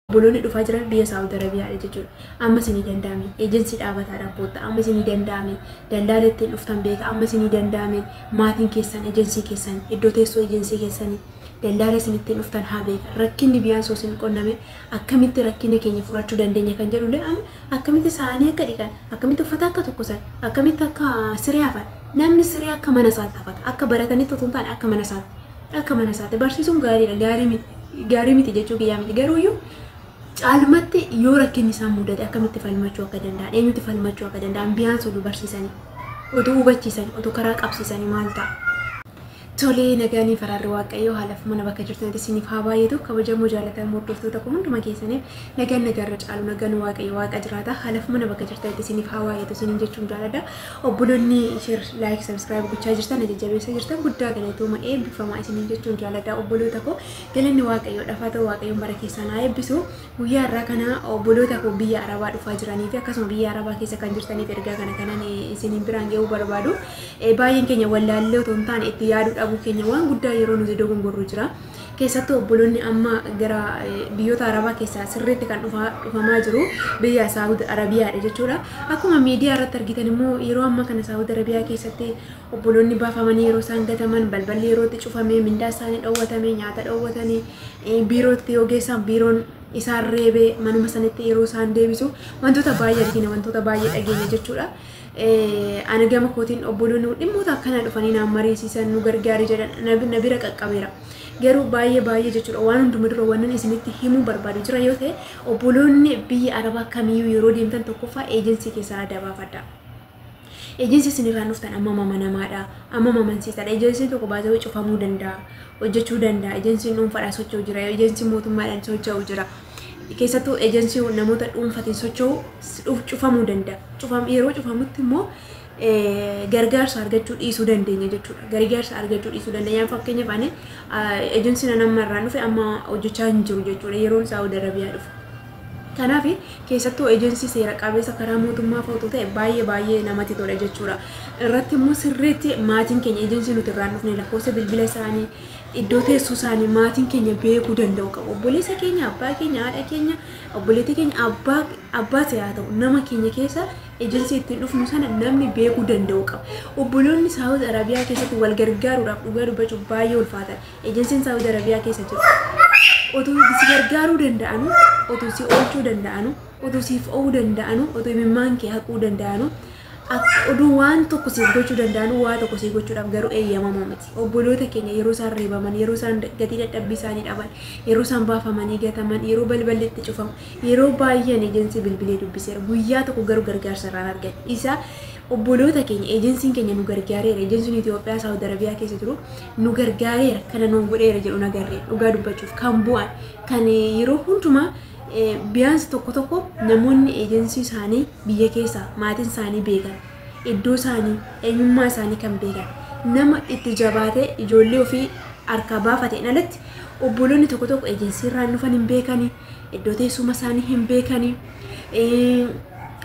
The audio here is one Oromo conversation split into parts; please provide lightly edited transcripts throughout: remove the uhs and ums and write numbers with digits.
Obboloonni dhufaa jiran biyya Saawud Arabiyaadha jechuudha. Amma isinii danda'ame eejensii dhaabataadhaan bootta, amma isinii danda'ame dallaala ittiin dhuftan beeka, amma isinii danda'ame maatiin keessan eejensii keessan, iddoo teessoo eejensii keessanii, dallaala isin ittiin dhuftan haa beeka. Rakkinni biyyaan soo isin qonname akkamitti rakkina keenya furachuu dandeenya kan jedhullee, amma akkamitti saanii akka dhiqan, akkamitti uffata akka tokkosan, akkamitti akka siree hafan. Namni siree akka mana isaatti hafata, akka baratanitti otoo hin taane akka mana isaatti, akka mana isaatti barsiisuun gaariidha. Gaarii miti, gaarii miti jechuu kiyyaa miti, garuuyyuu caalmatti yoo rakkinni isaan mudate akkamitti falmachuu akka danda'an, eenyutti falmachuu akka danda'an biyyaan oduu barsiisanii, oduu hubachiisanii, oduu karaa qabsiisanii maal ta'a? Tolee, nagaanii faraarri Waaqayyoo haalaaf mana bakka jirtanitti isiniif haa baay'atu. Kabajamoo jaalatamoo hordoftoota koo hunduma keessaniif nagaan nagaarra caalu, nagaan Waaqayyo Waaqa jiraata haalaaf mana bakka jirtanitti isiniif haa baay'atu isiniin jechuun jaaladha. Obboloonni share, like, subscribe gochaa jirtan, jajjabeessaa jirtan, guddaa galatooma, eebbifamaa isiniin jechuun jaaladha. Obboloota koo, galanni Waaqayyoo dhafaa ta'u, Waaqayyoon bara keessan haa eebbisu. Guyyaa irraa kana obboloota koo biyya Arabaa dhufaa jiranii fi akkasuma biyya Arabaa keessa kan jirtaniif ergaa kana kanan isiniin biraan ga'uu barbaadu. Baay'een keenya wallaallee otoo hin taane itti yaaduu dhabuu keenya waan guddaa yeroo nuti dogongorru jira. Keessattuu obboloonni amma gara biyyoota Arabaa keessaa sirriitti kan dhufamaa jiru biyya Saawud Arabiyaadha jechuudha. Akkuma miidiyaa irratti argitan immoo yeroo ammaa kana Saawud Arabiyaa keessatti obboloonni baafamanii yeroo isaan gataman, balballi yeroo itti cufamee, mindaa isaanii dhoowwatame, nyaata dhoowwatanii, biirootti ogeessaan biiroon isaan reebee manuma sanitti yeroo isaan deebisu wantoota baay'ee argina, wantoota baay'ee dhageenya jechuudha. Ana gama kootiin obboloonni dhimmoota akkanaa dhufanii naan mariisisan, nu gargaari jedhan na bira qaqqabeera. Garuu baay'ee baay'ee jechuudha, waan hunduma dura wannan isinitti himuu barbaadu jira yoo ta'e, obboloonni biyya Arabaa kamiyyuu yeroo deemtan tokkoffaa eejensii keessaa adda baafadha. Eejensii isin irraan dhuftan amma amanamaadha, amma amansiisaadha. Eejensiin tokko baasee cufamuu danda'a, hojjechuu danda'a. Eejensiin dhuunfaadhaan socho'u jira, eejensiin mootummaadhaan socho'u jira. Keessattuu eejensii namoota dhuunfatiin socho'u cufamuu danda'a. Yeroo cufamutti immoo gargaarsa argachuu dhiisuu dandeenya jechuudha. Gargaarsa argachuu dhiisuu dandeenya. Fakkeenyaaf ani eejensiin amma irraan dhufe amma hojjechaa hin jiru jechuudha yeroon Saawud Arabiyaa dhufe. Kanaaf keessattuu eejensii seera qabeessa karaa mootummaa fa'aa ta'e baay'ee baay'ee namatti tola jechuudha. Irratti immoo sirriitti maatiin keenya eejensii nuti irraan dhufne lakkoofsa bilbila isaanii, iddoo teessoo isaanii maatiin keenya beekuu danda'u qabu. Obboleessa keenya, abbaa keenya, haadha keenya, obboleettii keenya, abbaa abbaa ta'e haa ta'u, nama keenya keessa eejensii ittiin dhufnu sana namni beekuu danda'u qaba. Obboloonni Saawud Arabiyaa keessatti wal gargaaruudhaaf dhugaa dubbachuuf baay'ee ulfaatan. Eejensiin Saawud Arabiyaa keessa jiru otuu si gargaaruu danda'anu, otuu si oolchuu danda'anu, otuu siif ooluu danda'anu, otuu imimmaan kee haquu danda'anu, oduu waan tokko siif gochuu danda'anu, waa tokko siif gochuudhaaf garuu eeyyamamoo miti. Obboloota keenya yeroo isaan reebaman, yeroo isaan gatii dadhabbii isaanii dhaban, yeroo isaan baafamanii gataman, yeroo balballi itti cufamu, yeroo baay'een eejensii bilbilee dubbiseera. Guyyaa tokko garuu gargaarsa irraan argan. Isa obboloota keenya eejensiin keenya nu gargaareera, eejensiin Itoophiyaa Saawud Arabiyaa keessa jiru nu gargaareera, kana nu godheera jedhu nagarree. Dhugaa dubbachuuf kan bu'an kan yeroo hundumaa biyaansi tokko tokko namoonni eejensii isaanii biyya keessa maatiin isaanii beekan, iddoo isaanii, eenyummaa isaanii kan beekan, nama itti jabaatee ijoollee ofii harkaa baafateen alatti, obboloonni tokko tokko eejensii irraan dhufan hin beekanii, iddoo teessuma isaanii hin beekanii,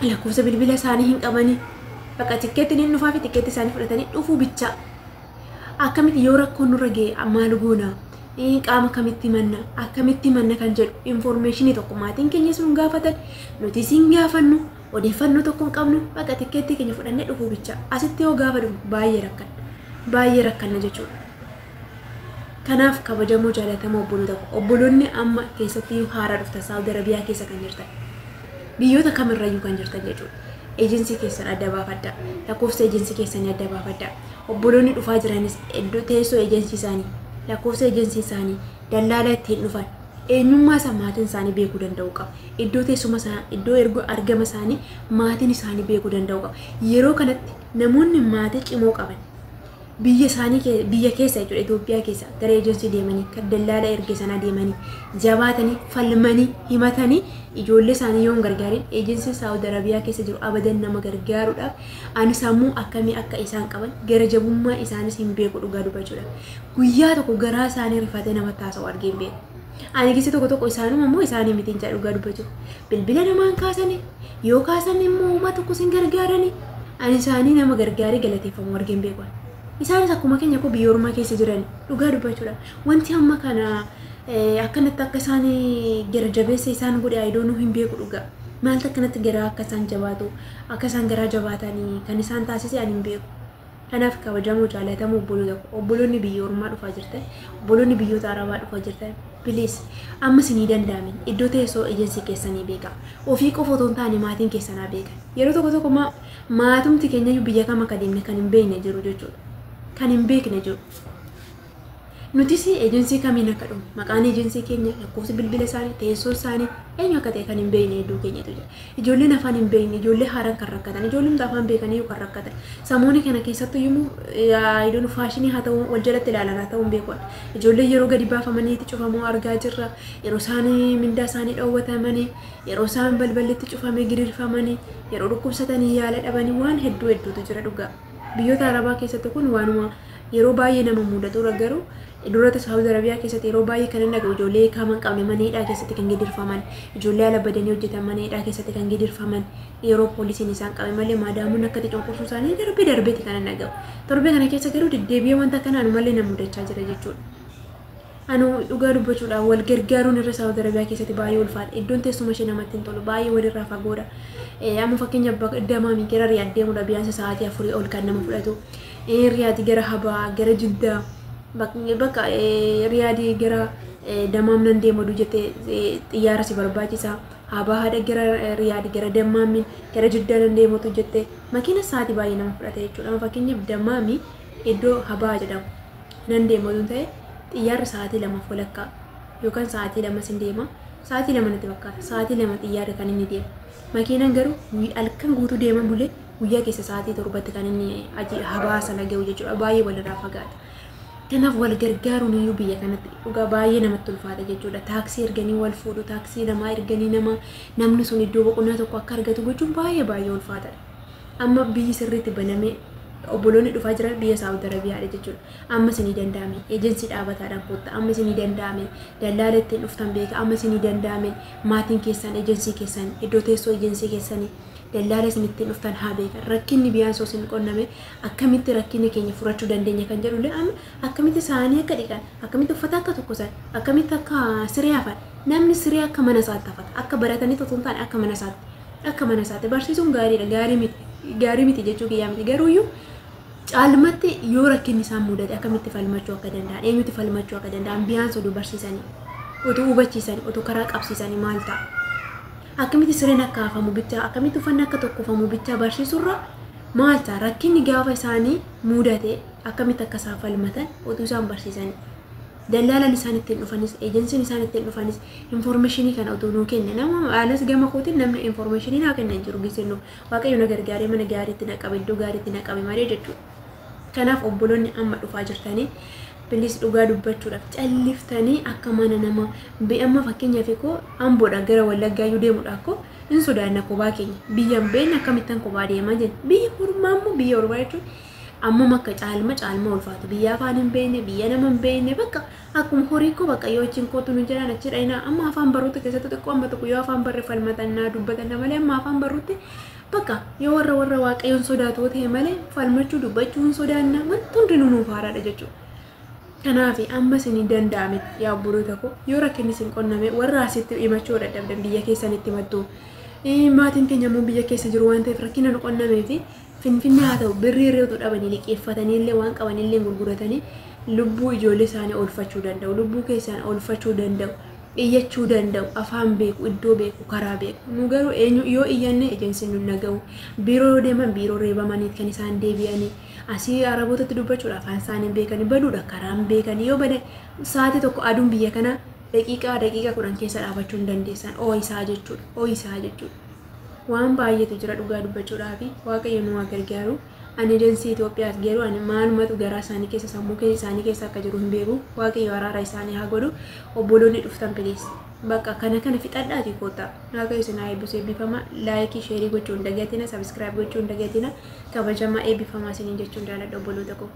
lakkoofsa bilbila isaanii hin qabanii. Bakka tikkeetti ni dhufaa fi tikkeetti isaanii fudhatanii dhufuu bicha. Akkamitti yoo rakkoon nurra ga'e maal goona? Qaama kamitti manna? Akkamitti manna kan jedhu infoormeeshinii tokko maatiin keenya sun gaafatan, nuti siin gaafannu odeeffannoo tokko hin qabnu. Bakka tikkeetti keenya fudhannee dhufuu bicha. Asitti yoo gaafa dhufu baay'ee rakkanna. Baay'ee rakkanna jechuudha. Kanaaf kabajamoo jaalatamoo obboloota koo, obboloonni amma keessatti haaraa dhuftan, Saawud Arabiyaa keessa kan jirtan, biyyoota kamirrayyuu kan jirtan jechuudha. Eejensii keessan adda baafadhaa. Lakkoofsa eejensii keessanii adda baafadhaa. Obboloonni dhufaa jiranis iddoo teessoo eejensii isaanii, lakkoofsa eejensii isaanii, dallaala ittiin dhufan, eenyummaa isaa maatiin isaanii beekuu danda'u qaba. Iddoo teessuma isaa, iddoo argama isaanii maatiin isaanii beekuu danda'u qaba. Yeroo kanatti namoonni maatii cimoo qaban biyya isaanii, biyya keessa jechuudha, Itoophiyaa keessa gara eejensii deemanii, kan dallaala erge sanaa deemanii, jabaatanii falmanii himatanii ijoollee isaanii yoo hin gargaarin, eejensiin Saawud Arabiyaa keessa jiru abadan nama gargaaruudhaaf ani sammuu akkamii akka isaan qaban, gara jabummaa isaanis hin beeku dhugaa dubbachuudhaaf. Guyyaa tokko garaa isaanii rifatee namatti haasa'u argee hin beeku. Ani gisi tokko tokko isaanuma immoo isaanii miti hin jedhu dhugaa dubbachuuf. Bilbila namaan kaasanii, yoo kaasan immoo uumaa tokko sin gargaaranii, ani isaanii nama gargaaree galateeffamu argee hin beeku. Isaanis akkuma keenya koo biyya ormaa keessa jiran dhugaa dubbachuudhaaf. Wanti amma kana Akkanatti akka isaan gara jabeessa isaan godhe ayidoonuu hin beeku dhugaa. Maaltu akkanatti garaa akka isaan jabaatu, akka isaan garaa jabaatanii kan isaan taasise ani hin beeku. Kanaaf kabajamoo jaalatamoo obboloota koo, obboloonni biyya ormaa dhufaa jirtan, obboloonni biyyoota arabaa dhufaa jirtan, please amma isinii danda'amin iddoo teessoo ejensii keessanii beeka. Ofii qofa otoo hin taane maatiin keessanaa beekan. Yeroo tokko tokko maatumti keenyayyuu biyya kam akka deemne kan hin beekne jiru jechuudha. Kan hin beekne jiru. Nutis ejensii kamiin akka dhufu, maqaan ejensii keenya, lakkoofsi bilbila isaanii, teessoo isaanii eenyu akka ta'e kan hin beekne hedduu keenyatu jira. Ijoolleen afaan hin beekne, ijoollee haaraan kan rakkatan, ijoolleen afaan beekanii kan rakkatan. Samoonni kana keessattuu yommuu iddoon faashinii haa ta'u wal jalatti ilaalan haa ta'u hin beeku. Ijoolleen yeroo gadi baafamanii itti cufamuu argaa jirra. Yeroo isaan mindaa isaanii dhoowwatamanii, yeroo isaan balballitti cufamee gidirfamanii, yeroo dhukkubsatanii yaala dhabanii waan hedduu hedduutu jira dhugaa. Biyyoota Arabaa keessatti kun waanuma yeroo baay'ee nama mudatudha garuu duratti Saawud Arabiyaa keessatti yeroo baay'ee kan inni dhaga'u ijoollee qaama hin qabne mana hidhaa keessatti kan gidirfaman, ijoollee ala badanii hojjetan mana hidhaa keessatti kan gidirfaman yeroo poolisiin isaan qabe malee maadaamuun akkatti cunqursuu isaanii darbee darbeeti kan inni dhaga'u. Torbee kana keessa garuu deddeebi'ee wanta kanaan malee na mudachaa jira jechuudha. Anu dhugaa dubbachuudhaan wal gargaaruun irra Saawud Arabiyaa keessatti baay'ee ulfaata. Iddoon teessuma ishee namatti hin tolu, baay'ee walirraa fagoodha. Amma fakkeenyaaf Damaamii gara Riyaad deemuudha biyyaansa sa'aatii 4 ol kan nama fudhatu. Riyaad gara Habaa, gara Jiddaa, bakka Riyaadii gara Damaam nan deema jettee xiyyaara si barbaachisa. Habaa haadha gara Riyaad gara Damaamiin gara Jiddaa nan deematu jettee makiina sa'aatii baay'ee nama fudhata jechuudha. Amma fakkeenyaaf Damaamii iddoo Habaa jedhamu nan deematu ta'e xiyyaarri sa'aatii 2 walakkaa yookaan sa'aatii 2 sin deema. Sa'aatii 2 natti fakkaata. Sa'aatii 2 xiyyaarri kan inni deemu. Makiinaan garuu halkan guutuu deema bulee guyyaa keessa sa'aatii 7tti kan inni Habaa sana gahu jechuudha. Baay'ee walirraa fagaata. Kanaaf wal gargaaruun iyyuu biyya kanatti dhugaa baay'ee namatti ulfaata jechuudha. Taaksii erganii wal fuudhu, taaksii namaa erganii namni sun iddoo boqonnaa tokko akka argatu gochuun baay'ee baay'ee ulfaataadha. Amma biyyi sirriitti banamee obboloonni dhufaa jiran biyya Saawud Arabiyaadha jechuudha. Amma isinii danda'ame ejensii dhaabataadhaan kottaa, amma isinii danda'ame dallaala ittiin dhuftan beeka, amma isinii danda'ame maatiin keessan ejensii keessan iddoo teessoo ejensii keessanii dallaala isin ittiin dhuftan haa beekan. Rakkinni biyyaan soo isin qonname akkamitti rakkina keenya furachuu dandeenya kan jedhullee amma akkamitti isaanii akka dhiqan, akkamitti uffata akka tokkosan, akkamitti akka siree hafan. Namni siree akka mana isaatti hafata, akka baratanii otoo hin taane akka mana isaatti. Akka mana isaatti barsiisuun gaariidha, gaarii miti jechuu kiyyaa miti. Garuuyyuu caalmatti yoo rakkinni isaan mudate akkamitti falmachuu akka danda'an, eenyutti falmachuu akka danda'an biyyaan oduu barsiisanii, utuu hubachiisanii, utuu karaa qabsiisanii maal ta'a? Akkamitti sireen akka hafamu bichaa, akkamitti uffanni akka tokkofamu bichaa barsiisurra maal ta'a? Rakkinni gaafa isaanii mudate akkamitti akka isaan falmatan utuu isaan barsiisanii. Dallaalaan isaan ittiin dhufanis, ejensiin isaan ittiin dhufanis informeeshinii kana utuu nuu kenne. Nama alas gama kootiin namni informeeshinii naa kenna hin jiru gisee nuuf. Waaqayyo na gargaaree mana gaariitti na qabe, iddoo gaariitti na qabe malee jechuudha. Kanaaf obboloonni amma dhufaa jirtanii bilis dhugaa dubbachuudhaaf calliftanii akka mana nama amma fakkeenyaaf koo Amboodha gara Wallaggaa iyyuu deemuudha akkoo hin sodaanna kophaa keenya biyya hin beekne akkamittan kophaa deemaa jenna. Biyya ormaa immoo biyya ormaa jechuun ammam akka caalma ulfaatu biyya afaan hin beekne, biyya nama hin beekne bakka akkuma horii koo bakka yoo achiin kootu nu jedhan achi dhayinaa. Amma afaan barruutti keessatti xiqqoo amma tokko yoo afaan barre falmatannaa dubbatanna malee amma afaan barruutti bakka yoo warra waaqayyoon sodaatu ta'e malee falmachuu dubbachuu hin sodaanna wanti hundinuu nuuf haaraadha jechuudha. Kanaaf amma isinii danda'ame yaa obboloota koo yoo rakkinni isin qonname warra asitti himachuu dadhabdan biyya keessanitti himattu. Maatiin keenya immoo biyya keessa jiru waan ta'eef rakkina nu qonnamee fi Finfinnee haa ta'u birrii irra dhabanii liqeeffatanii illee waan qaban illee gurguratanii lubbuu ijoollee isaanii oolfachuu danda'u, lubbuu keessan oolfachuu danda'u, iyyachuu danda'u, afaan beeku, iddoo beeku, karaa beeku. Nu garuu eenyu yoo iyyanne ejensiin nu naga'u, biiroo yoo deeman biiroo reebamanii kan isaan deebi'anii asii arabootatti dubbachuudha afaan isaanii beekanii baduudha karaan beekanii yoo bade sa'aatii tokko aduun biyya kana daqiiqaa 10 keessa dhaabachuu hin dandeessan. Ooyisaa jechuudha, ooyisaa jechuudha. Waan baay'eetu jira dhugaa dubbachuudhaaf waaqayyo nu haa gargaaru. Ani ejensii Itoophiyaas garuu ani maalumatu garaa isaanii keessa sammuu keessa isaanii keessa akka jiru hin beeku. Waaqayyo araara isaanii haa godhu. Obboloonni dhuftan please bakka kana fixadhaati koottaa. Waaqayyo isin haa eebbisu. Eebbifama. Laayikii sheerii gochuu hin dagatina, sabiskiraayib gochuu hin dagatina. Kabajamaa eebbifamaa isiniin jechuun jaalladha obboloota koo.